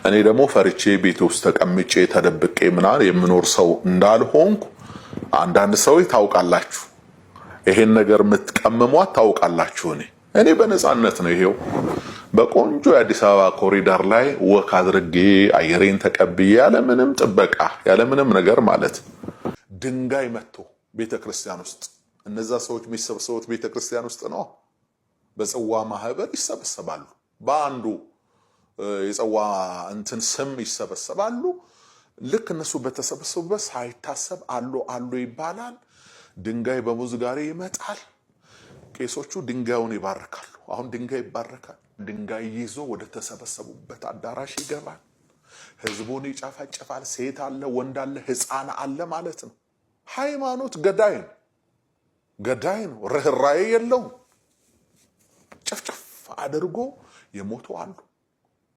እኔ ደግሞ ፈርቼ ቤት ውስጥ ተቀምጬ ተደብቄ ምናምን የምኖር ሰው እንዳልሆንኩ አንዳንድ ሰዎች ታውቃላችሁ። ይሄን ነገር የምትቀምሟት ታውቃላችሁ። እኔ በነፃነት ነው ይሄው በቆንጆ የአዲስ አበባ ኮሪደር ላይ walk አድርጌ አየሬን ተቀብዬ ያለምንም ጥበቃ ያለምንም ነገር ማለት ድንጋይ መጥቶ ቤተ ክርስቲያን ውስጥ እነዛ ሰዎች የሚሰበሰቡት ቤተ ክርስቲያን ውስጥ ነው። በጽዋ ማህበር ይሰበሰባሉ። በአንዱ የጽዋ እንትን ስም ይሰበሰባሉ። ልክ እነሱ በተሰበሰቡበት ሳይታሰብ አሎ አሎ ይባላል። ድንጋይ በሙዝ ጋሪ ይመጣል። ቄሶቹ ድንጋዩን ይባርካሉ። አሁን ድንጋይ ይባረካል። ድንጋይ ይዞ ወደ ተሰበሰቡበት አዳራሽ ይገባል። ህዝቡን ይጨፈጭፋል። ሴት አለ፣ ወንድ አለ፣ ህፃን አለ ማለት ነው። ሃይማኖት ገዳይ ነው፣ ገዳይ ነው። ርኅራዬ የለውም። ጭፍጭፍ አድርጎ የሞቱ አሉ።